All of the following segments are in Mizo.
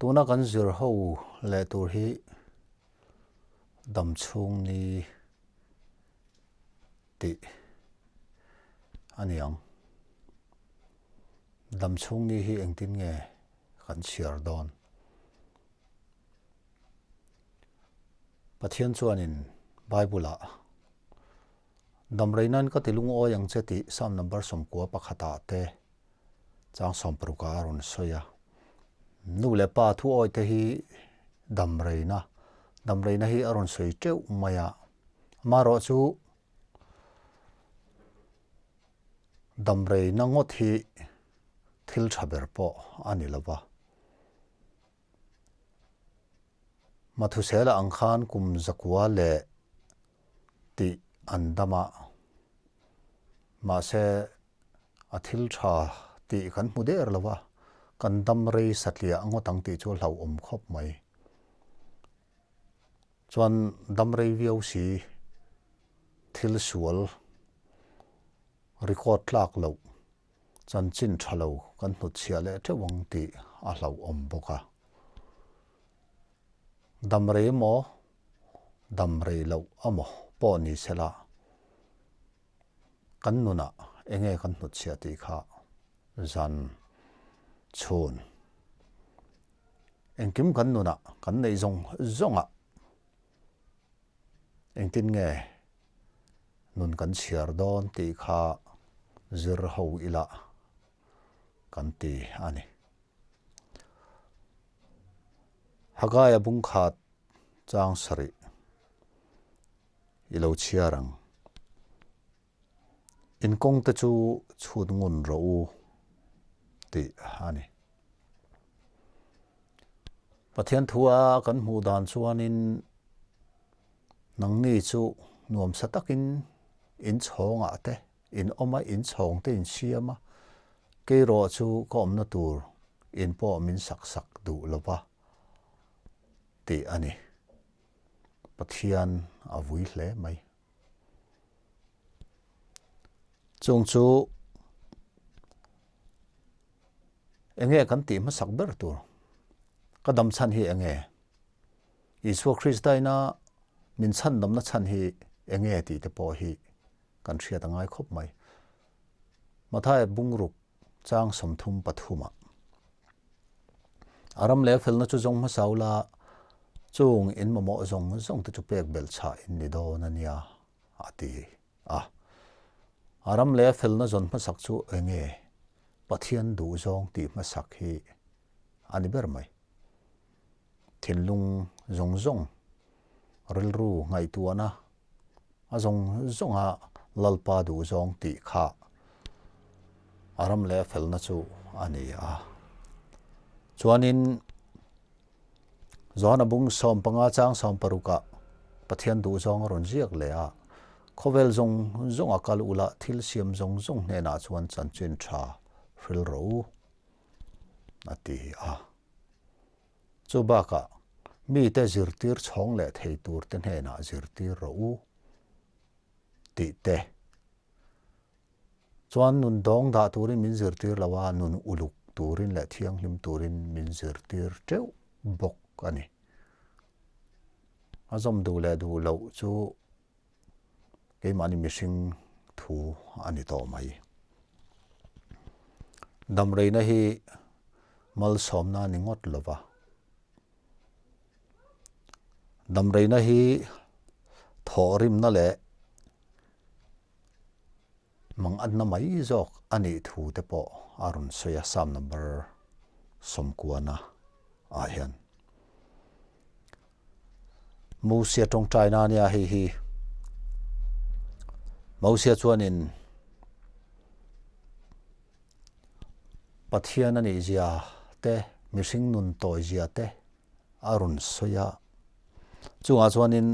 Tuna kan zir ho leh tur hi damchhung ni tih a ni ang. Damchhung ni hi engtin nge kan chhiar dawn? Pathian chuanin Bible-ah, Damrei nan ka ti lungawi ang che tih Psalm number 11 ah te chang 60 ah a rawn sawi a. Nu leh pa thu awi te hi damreina, damreina hi a rawn sawi teuh mai a. Amaherawhchu damreina ngawt hi thil tha ber pawh a ni lo va. Mathusela ang khan kum zakua leh tih an dam a, mahse a thil tha tih kan hmu der lo va, kan dam rei satliah ngawt ang tih chu a hlauhawm khawp mai. Chuan dam rei viau si thil sual record tlak loh chanchin tha lo kan hnutchhiah leh teuh ang tih a hlauhawm bawk a. Dam rei emaw, dam rei loh amaw pawh ni sela, kan nunah eng nge kan hnutchhiah tih kha zan chhun engkim kan nunah kan neih zawng zawngah Engtin nge nun kan chhiar dawn tih kha zir ho ila kan ti a ni. Hagaia bungkhat chang sarih i lo chhiar ang. In kawngte chu chhut ngun rawh u tih a ni. Pathian thua kan hmuh dan chuanin nangni chu nuamsa takin in chhawngah te in awm a, in chhawng te in siam a, keirawh chu ka awmna tur in pawh min sak sak duh lo va tih a ni. Pathian a vui hle mai. Chung chu enge kan tih hmasak ber tur? Ka dam chhan hi enge? Isua Krista ina min chhan damna chhan hi enge tih te pawh hi kan hriat a ngai khawp mai. Mathaia bungruk chang 33 ah A ram leh felna chu zawng hmasa ula, chung in mamawh zawng zawng te chu pek belh chhah in ni dawn a nia, a ti a. A ram leh felna zawn hmasak chu eng nge? Pathian duhzawng tih hmasak hi a ni ber mai. Thinlung zawng zawng, rilru ngaihtuahna A zawng zawnga Lalpa duhzawng tih kha a ram leh a felna chu a ni a. Chuanin Johana bung 15 chang 16 ah Pathian duhzawng a rawn ziak leh a, Khawvel zawng zawnga kal ula thil siam zawng zawng hnenah chuan chanchin tha hril rawh u, a ti a. Chu bakah, mite zirtir chhawng leh thei turte hnenah zirtir rawh u tih te chuan nun dawng dah turin min zirtir lo a, nun uluk turin leh thianghlim turin min zirtir teuh bawk a ni. A zawm duh leh duh loh chu keimahni mihring thu a ni tawh mai. Damreina hi malsawmna a ni ngawt lo va, damreina hi thawhrimna leh manganna mai zawk a nih thu te pawh a rawn sawi a, Psalm number 90 ah hian. Mosia tawngtaina a nia hei hi. Mosia chuanin Pathian a nih zia te, mihring nun tawi zia te a rawn sawi a. Chungah chuanin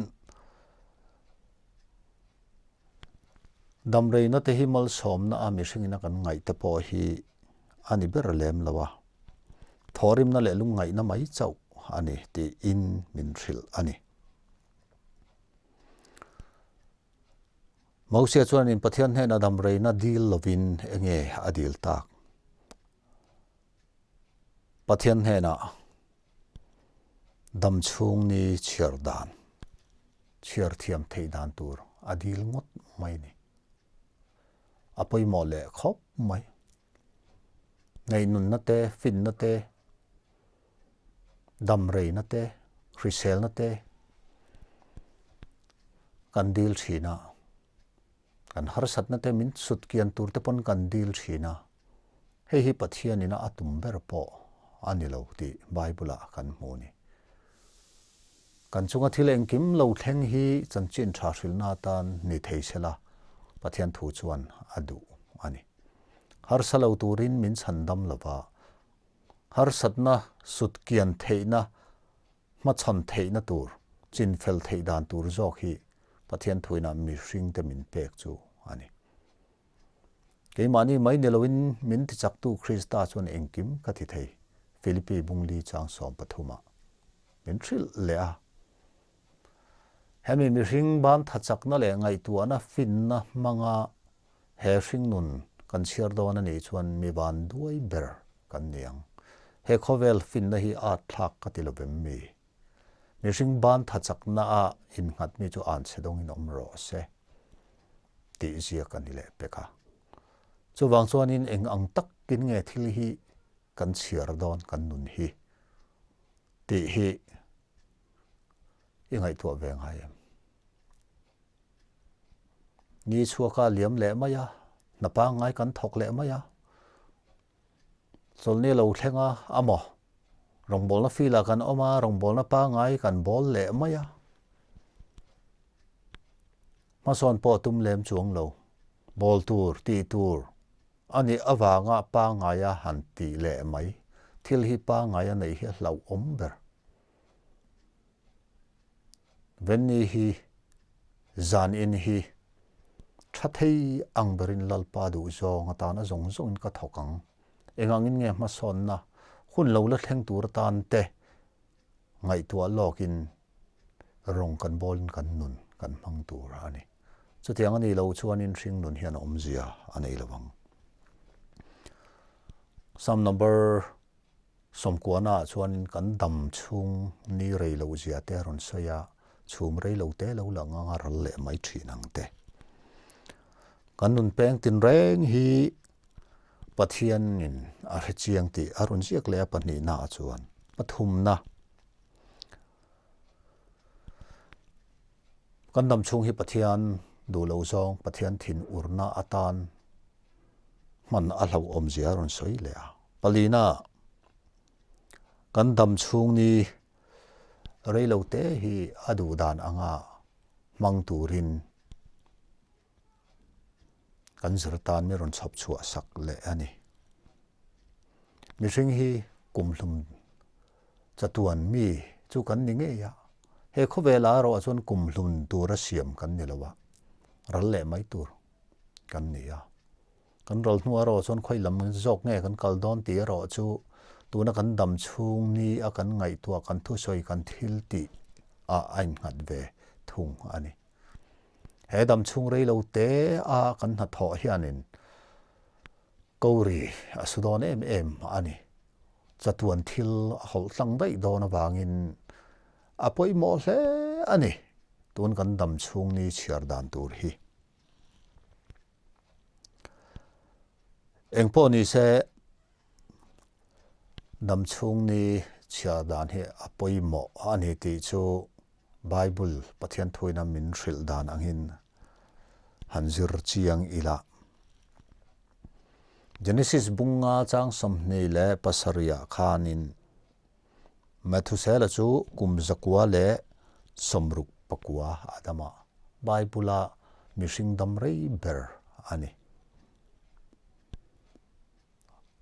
damreina te hi malsawmna a mihringin a kan ngaih te pawh hi a ni ber lem lo a. Thawhrimna leh lungngaihna mai chauh a ni tiin min hrilh a ni. Mosia chuanin Pathian hnena damreina dil lovin enge a dil tak? Pathian hnenah. Dam chhung ni chhiar dan, chhiar thiam theih dan tur a dil ngawt mai ni. A pawimawh leh khawp mai. Ngaihnunna te, finna te, dam reina te, hriselna te kan dil thin a. Kan harsatna te min sut kian tur te pawn kan dil thin a, hei hi Pathian ina a tum ber pawh a ni lo tih Bible ah kan hmu a ni. Kan chunga thil engkim lo thleng hi chanchin tha hrilhna atan ni thei sela Pathian thu chuan a duh a ni. Harsa lo turin min chhan dam lova, harsatna sut kian theihna Hmachhawn theihna tur, chinfel theih dan tur zawk hi Pathian thuina mihringte min pek chu a ni. Keimahni mai ni loin min tichaktu Krista chuan engkim ka ti thei, Philippi bungli chang 13 ah min hrilh leh a. Hemi mihring ban thachakna leh ngaihtuahna finna hmanga He hringnun kan chhiar dawn a nih chuan mi van duai ber kan ni ang. He khawvel finna hi at thlak ka ti lovem mi? Mihring ban tha chakna a innghat mi chu an chhe dawngin awm rawh se tih ziak a ni leh pek a. Chuvang chuanin eng ang takin nge thil hi kan chhiar dawn kan nun hi tih hi i ngaihtuah ve ngai em? Ni chhuaka liam leh mai a, hna pangngai kan thawk leh mai a. Chawlhni lo thleng a, a maw? Rawngbawlna field ah kan awm a, rawngbawlna pangngai kan bawl leh mai a. Hmasawn pawh tum lem chuang lo, bawl tur, tih tur a nih avanga pangngaia han tih leh mai. Thil hi pangngaia neih hi a hlauhawm ber. Venni hi zan in hi tha thei ang berin Lalpa duh zawng atan a zawng zawngin ka thawk ang. Engangin nge hmasawnna hun lo la thleng tur atan te ngaihtuah lawkin rawng kan bawlin kan nun kan hmang tur a ni. Chutiang a nih loh chuanin hringnun hian awmzia a nei lo ang. Psalm number Sawmkuana ah chuanin kan dam chhung ni rei loh zia te a rawn sawi a, chhum rei lo te lo lang anga ral leh mai thin ang te. Kan nun peng tinreng hi Pathianin a hre chiang tih a rawn ziak leh a pahnihna ah chuan pathumna. Kan dam chhung hi Pathian duh loh zawng, Pathian thin urna atan hman a hlauhawm zia a rawn sawi leh a. Palina, kan dam chhung ni rei lo te hi a duh dan anga hmang turin kan zir tan mi rawn chhawp chhuah sak leh a ni. Mihring hi kumhlum chatuan mi chu kan ni ngei a, he khawvelah erawh chuan kumhlum tura siam kan ni lo a, ral leh mai tur kan ni a. Kan ral hnu erawh chuan khawi lam zawk nge kan kal dawn tih erawh chu tuna kan dam chhung ni a kan ngaihtuah kan thusawi kan thil tih ah a innghat ve thung a ni. He dam chhung rei lo te a kan hnathawh hianin Kori a su dawn em em a ni. Chatuan thil a hawlh tlang daih dawn avangin a pawimawh hle a ni tun kan dam chhung ni chhiar dan tur hi. Eng pawh ni se, dam chhung ni chhiar dan hi a pawimawh a ni tih chu Bible Pathian thuina min hrilh dan angin han zir chiang ila. Genesis bunga chang 27 ah khanin Methusela chu kum 169 a dam a, Bible-a mihring dam rei ber a ni.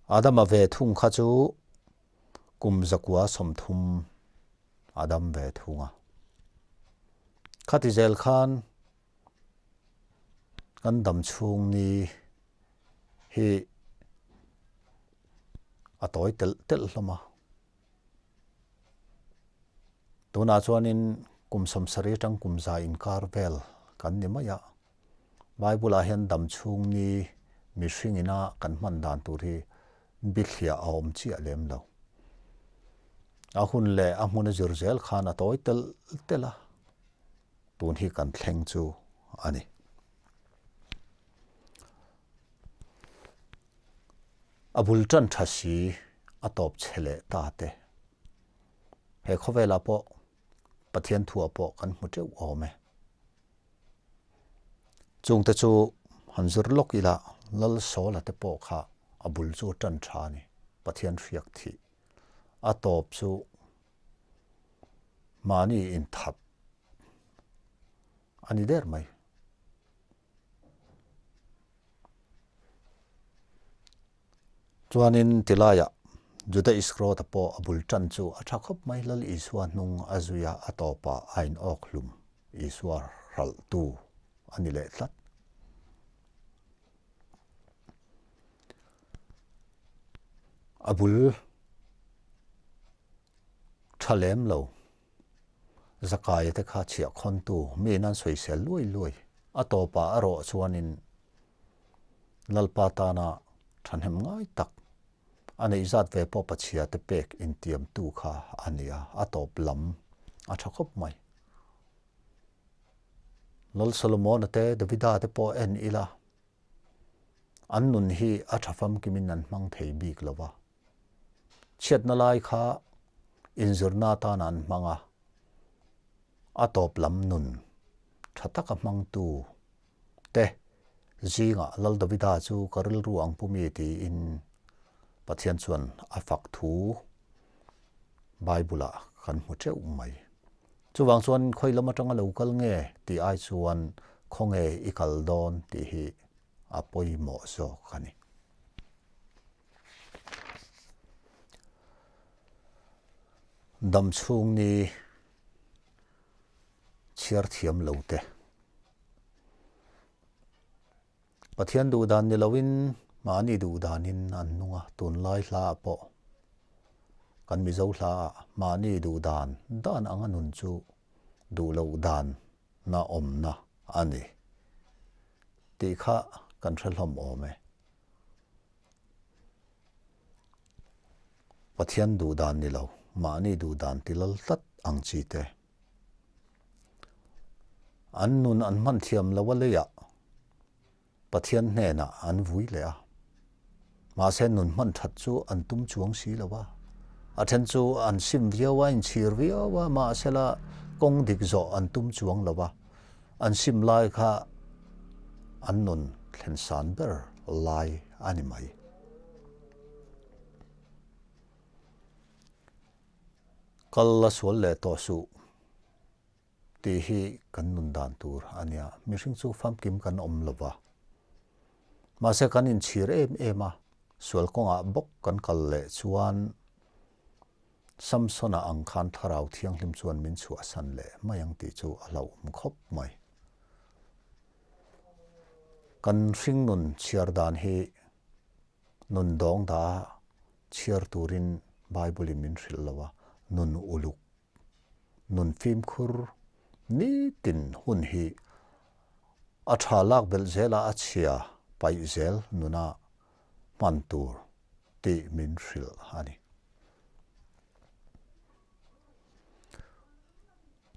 Adama ve thung kha chu kum 130 a dam ve thung a. Khati zel khan kan dam chhung ni hi a tawi telh telh hlawm a. Tunah chuanin kum 70 atang kum 100 inkar vel kan ni mai a. Bible ah hian dam chhung ni mihring ina kan hman dan tur hi bithliah a awm chiah lem lo. A hun leh a hmun a zir zel khan a tawi telh telh a, tun hi kan thleng chu a ni. A bul tan tha si a tawp chhe leh ta te. He khawvelah pawh Pathian thuah pawh kan hmu teuh awm e. Chungte chu han zir lawk ila Lal Sawla te pawh kha a bul chu tan tha a ni, Pathian hriak thih. A tawp chu mahni inthat a ni der mai. Chuanin tilaiah Juda Iskariota pawh a bul tan chu a tha khawp mai, Lal Isua hnung a zui a, a tawpah a in awk hlum, Isua hralhtu a ni leh tlat. A bul tha lem lo. Zakaia te kha chhiah khawntu miin an sawisel luai luai. A tawpah a rawh chuanin Lalpa tana thahnem ngai tak a neih zat ve pawh Pachhia te pek intiamtu kha a ni a, a tawp lam a tha khawp mai. Lal Solomona te Davida te pawh en ila an nun hi a tha famkimin an hmang thei bik lo va. Chhiatna lai kha inzirna atana an hmang a, a tawp lam nun tha taka hmangtu te zingah Lal Davida chu ka rilru ang pu mi tiin Pathian chuan a fak thu Bible-ah kan hmu teuh mai. Chuvang chuan khawi lam atanga lo kal nge tih ai chuan khawnge i kal dawn tih hi a pawimawh zawk a ni. Dam chhung ni chhiar thiam lo te. Pathian duh dan ni loin mahni duh danin an nung a, tunlai hla ah pawh kan Mizo hla ah mahni duh dan dan anga nun chu duh loh dan na awmna a ni tih kha kan hre hlawm awm e. Pathian duh dan ni lo, mahni duh dan ti lal tlat ang chi te. An nun an hman thiam lo a leiah Pathian hnenah an vui leh a. Mahse nun hman that chu an tum chuang si lo a. A then chu an sim viau a, inchhir viau a, mahsela kawng dik zawh an tum chuang lo a. An sim lai kha an nun thlen san ber lai a ni mai. Kal la sual leh tawh suh tih hi kan nun dan tur a nia. Mihring chu famkim kan awm lo va. Mahse kan inchhir em em a, sual kawngah bawk kan kal leh chuan Samsona ang khan Thlarau Thianghlim chuan min chhuahsan leh mai ang tih chu a hlauhawm khawp mai. Kan hringnun chhiar dan hi nun dawng dah chhiar turin Bible in min hrilh lo a, nun uluk, nun fimkhur nitin hun hi a tha lak belh zela a chhia paih zel nuna hman tur tih min hrilh a ni.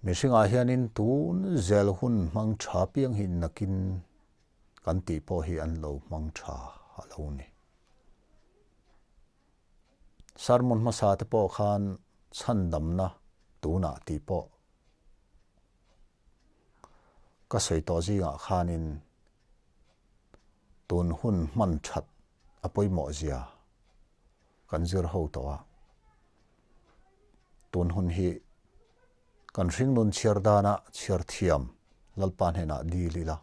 Mihringah hianin tun zel hun hmang tha piang hi nakin kan tih pawh hi an lo hmang tha a lo ni. Sermon hmasa te pawh khan chhandamna tunah tih pawh ka sawi tawh zingah khanin tun hun hman that a pawimawh zia kan zir ho tawh a. Tun hun hi kan hringnun chhiar dana chhiar thiam Lalpa hnenah dil ila.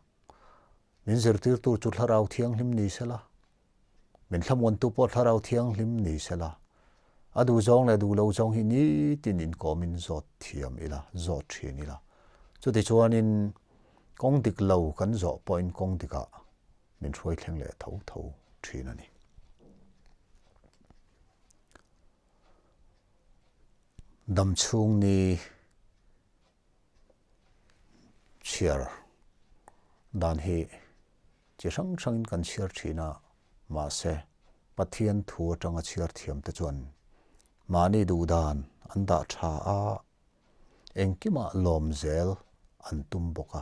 Min zirtirtu chu Thlarau Thianghlim ni sela, min thlamuantu pawh Thlarau Thianghlim ni sela, a duh zawng leh duh lo zawng hi nitin inkawmin zawt thiam ila, zawt thin ila. Chutichuanin kawng dik lo kan zawh pawhin kawng dikah min hruai thleng leh tho tho thin a ni. Dam chhung ni chhiar dan hi chi hrang hrangin kan chhiar thin a, mahse Pathian thu atanga chhiar thiam te chuan mahni duh dan. an dah tha a, engkimah lawm zel an tum bawk a.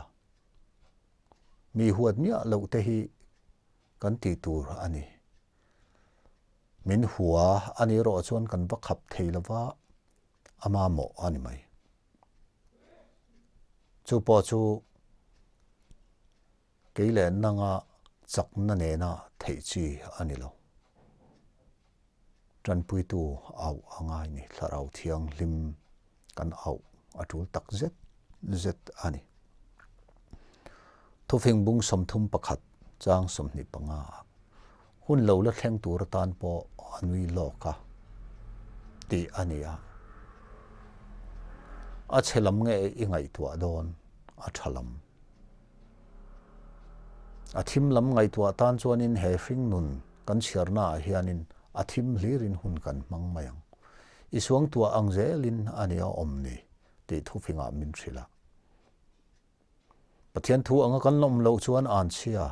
Mi huat miah loh te hi kan tih tur a ni. Min hua a nih erawh chuan kan va khap thei lo va, a mamawh a ni mai. Chu pawh chu kei leh nanga chakna nena theih chi a ni lo. Tanpuitu auh a ngai ni, Thlarau Thianghlim kan auh a tul tak zet zet a ni. Thufing bung 31 chang 25 ah hun lo la thleng tur atan pawh a nui lawk a tih a ni a. A chhe lam nge i ngaihtuah dawn a tha lam. A thim lam ngaihtuah tan chuanin he hringnun kan chhiarna ah hianin a thim hlirin hun kan hmang mai ang. I suangtuah ang zelin a ni a awm ni tih thufingah min hrilh a. Pathian thu anga kan awm loh chuan anchhia,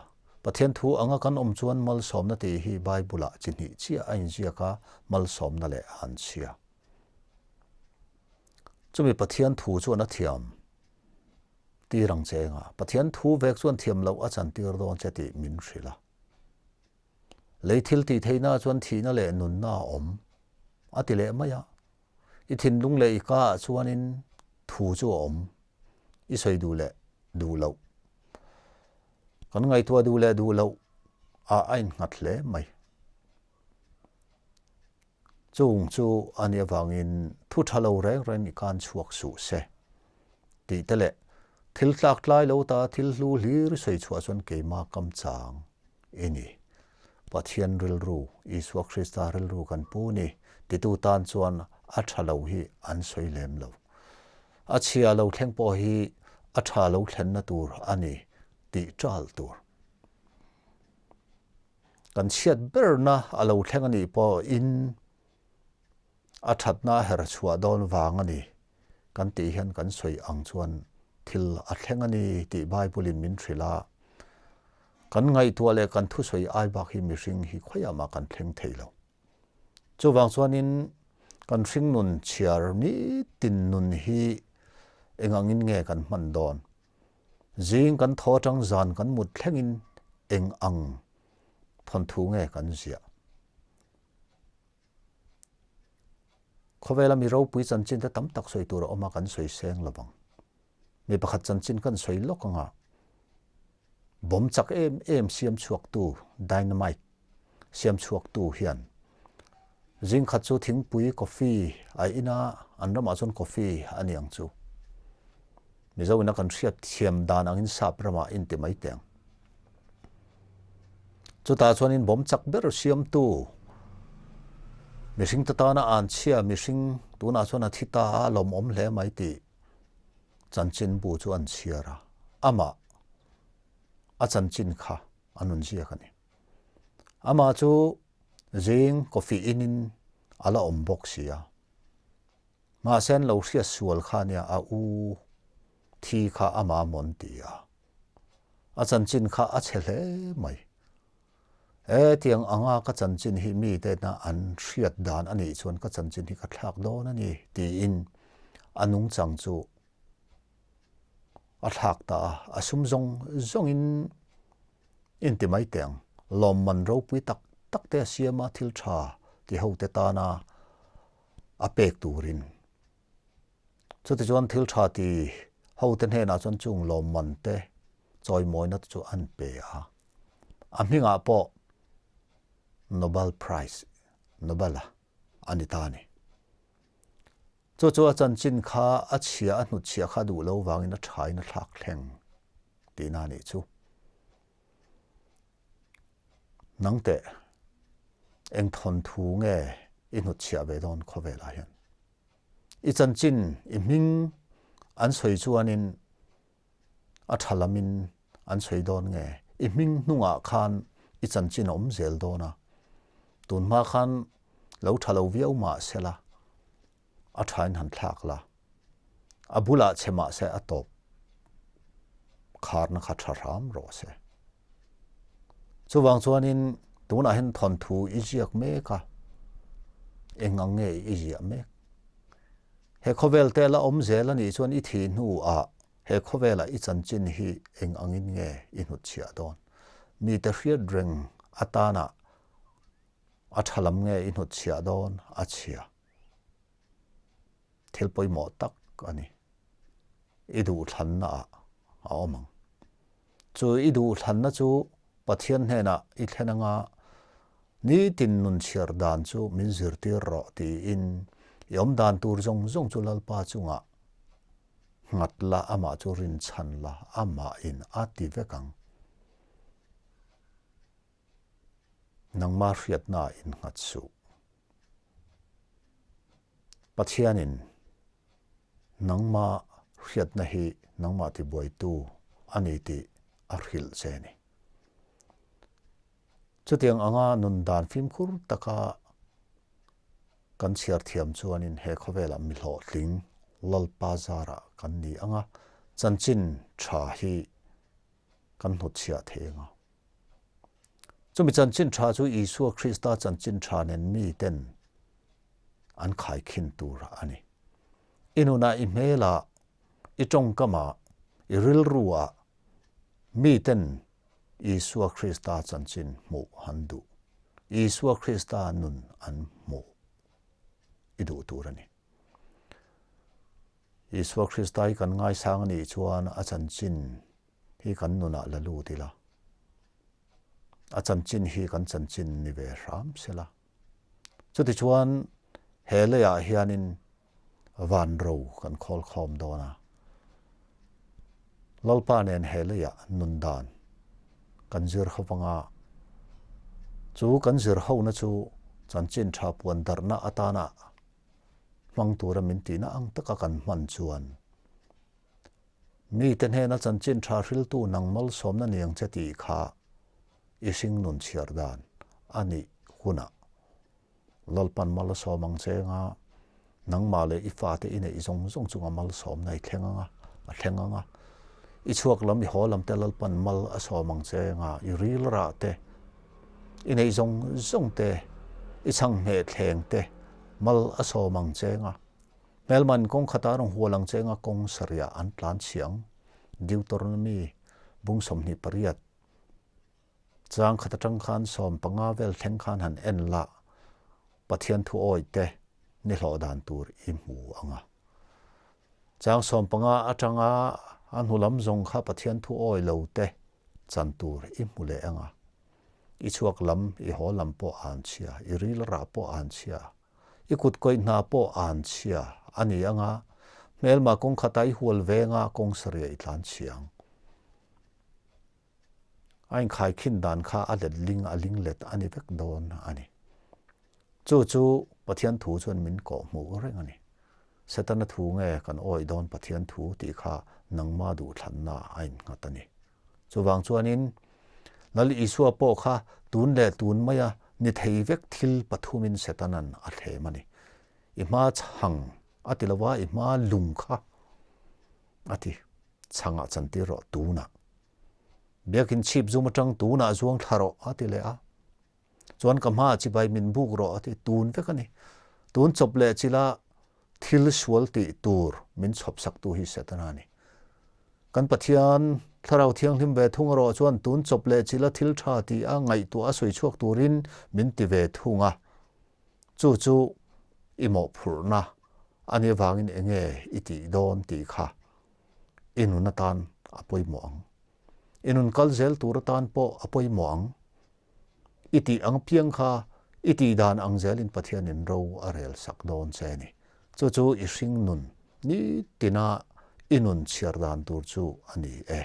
Pathian thu anga kan awm chuan malsawmna tih hi Bible-ah chi hnih chiah a inziak a, malsawmna leh anchhia. Chumi Pathian thu chuan a thiam tir ang che enga, Pathian thu vek chuan thiam loh a chantir dawn che tih min hrilh a. Lei thil tih theihna chuan thihna leh nunna a awm, a ti leh mai a. I thinlung leh i ka ah chuanin thu chu a awm, i sawi duh leh duh loh, kan ngaihtuah duh leh duh loh ah a innghat hle mai. Chung chu a nih avangin thu tha lo reng reng i kan chhuak suh se tih te leh thil tlak tlai lo ta thil hlu hlir sawi chhuah chuan keimah kam chang i ni. Pathian rilru, Isua Krista rilru kan pu ni titu tan chuan a tha lo hi an sawi lem lo. A chhia lo thleng pawh hi a tha lo thlenna tur a ni tih ṭal tur. Kan chhiat berna a lo thleng a nih pawhin a thatna a her chhuah dawn vang a ni kan tih hian kan sawi ang chuan thil a thleng a ni tih Bible in min hrilh a. Kan ngaihtuah leh kan thusawi ai bak hi mihring hi khawiah mah kan thleng thei lo. Chuvang chuanin kan hringnun chhiar nitin nun hi eng angin nge kan hman dawn? Zing kan thaw atang zan kan mut thlengin eng ang thawnthu nge kan ziah? Khawvela mi ropui chanchin te tam tak sawi tur a awm a, kan sawi seng lo vang. Mi pakhat chanchin kan sawi lawk anga bomb chak em em siam chhuaktu dynamite siam chhuaktu hian zingkhat chu thingpui coffee a in a, an ramah chuan coffee a ni ang chu. Mizo ina kan hriat thiam dan angin sap ramah inti mai teh ang. Chutah chuanin bomb chak ber siamtu mihring te tana an chhia mihring tunah chuan a thi ta a, lawmawm hle mai tih chanchinbu chu an chhiar a, amah a chanchin kha a nun ziak a ni. Amah chu zing coffee in-in a la awm bawk si a. Mahse an lo hriat sual kha nia a u thi kha amah mawn ti a. A chanchin kha a chhe hle mai. E tiang anga ka chanchin hi mi tena an hriat dan a nih chuan ka chanchin hi ka thlak dawn a ni tiin a nungchang chu a thlak ta a. A sum zawng zawngin inti mai teh ang. Lawmman ropui tak tak te a siam a, thil tha ti ho te tana a pek turin. Chutichuan thil tha ti hote hnenah chuan chung lawmman te chawimawina te chu an pe a. A hmingah pawh Nobel Prize, Nobel-a a ni ta a ni. Chu chu a chanchin kha a chhia a hnutchhiah kha duh lo vangin a thain a thlak thleng tihna a nih chu. Nang teh, eng thawnthu nge i hnutchhiah ve dawn khawvelah hian? I chanchin, i hming an sawi chuanin a tha lamin an sawi dawn nge? I hming hnungah khan i chanchin a awm zel dawn a, tun hma khan lo tha lo viau mah sela a thain han thlak la, a bulah che mah se a tawp kharna kha tha hram rawh se. Chuvang chuanin tunah hian thawnthu i ziak mek a, eng ang nge i ziah mek? He khawvel te la awm zel a nih chuan i thih hnuah he khawvelah i chanchin hi eng angin nge i hnutchhiah dawn? Mite hriat reng atana a tha lam nge i hnutchhiah dawn? A chhia. Thil pawimawh tak a ni. I duhthlanna ah a awm ang. Chu i duhthlanna chu Pathian hnenah i thlen anga nitin nun chhiar dan chu min zirtir rawh tiin i awm dan tur zawng zawng chu Lalpa chungah nghat la, amah chu rinchhan la, amahin a ti vek ang. Nangmah hriatnaah innghat suh. Pathianin nangmah hriatna hi nangmah tibuaitu a ni tih a hrilh che a ni. Chutiang anga nun dan fimkhur taka kan chhiar thiam chuanin he khawvelah mi hlawhtling Lalpa zarah kan ni anga chanchin tha hi kan hnutchhiah thei anga. Chumi chanchin tha chu Isua Krista chanchin tha nen miten an khaikhin tur a ni. I nunah, i hmelah, i tawngkamah, i rilruah miten Isua Krista chanchin hmuh an duh. Isua Krista nun an hmuh i duh tur a ni. Isua Krista hi kan ngaisang a nih chuan a chanchin hi kan nunah la lut ila, a chanchin hi kan chanchin ni ve hram sela. Chutichuan he leiah hianin van ro kan khawl khawm dawn a, Lalpa nen he leiah nun dan kan zir ho vanga chu kan zir hona chu chanchin tha puan darhna atana hmang tura min tihna ang taka kan hman chuan Mite hnena chanchin tha hriltu nang malsawmna niang che tih kha i hringnun chhiar dan a nih hunah Lalpan mal a sawm ang che anga nangmah leh i fate i neih zawng zawng chunga malsawmna i thleng anga a thleng anga i chhuak lam i haw lam te Lalpan mal a sawm ang che anga i ril rah te i neih zawng zawng te i chhang hmeh thleng te mal a sawm ang che anga Hmelman kawng khata a rawn hual ang che anga kawng sarihah an tlan chhiang. Deuteronomy bung 28 chang khat atang khan 15 vel thleng khan han en la Pathian thu awi te ni hlawh dan tur i hmu ang a. Chang 15 atanga a hnu lam zawng kha Pathian thu awi lo te chan tur i hmu leh ang a. I chhuak lam, i haw lam pawh a han chhia, i ril rah pawh a han chhia. I kut kawih hna pawh a han chhia a ni ang a, hmelma kawng khata i hual veng a, kawng sarih i tlan chhia ang. A inkhaikhin dan kha a let ling a ling let a ni vek dawn a ni. Chu chu Pathian thu chuan min kawh hmuh reng a ni. Setana thu nge kan awih dawn Pathian thu tih kha nangma duhthlanna a innghat a ni. Chuvang chuanin Lal Isua pawh kha tun leh tun maia ni thei vek thil pathumin Setanan a thlem a ni. I hma chhang a ti lova, i hma lung kha a ti. Chhangah chantir rawh tunah. Biakin chhip zum atang tunah zuang thla rawh a ti leh a. Chuan ka hmaah chibai min buk rawh a ti tun vek a ni. Tun chawp leh chila thil sual tih tur min chhawp saktu hi Setana a ni. Kan Pathian Thlarau Thianghlim ve thung erawh chuan tun chawp leh chila thil tha tih a ngaihtuah a sawi chhuak turin min ti ve thung a. Chu chu i mawhphurhna a nih avangin enge i tih dawn tih kha i nun atan a pawimawh ang. I nun kal zel tur atan pawh a pawimawh ang. I tih ang piang kha i tih dan ang zelin Pathianin ro a rel sak dawn che a ni. Chu chu i hring nun nitina i nun chhiar dan tur chu a ni e.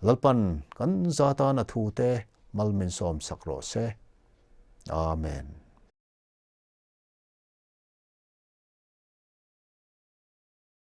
Lalpan kan za tan a thute mal min sawm sak rawh se. Amen.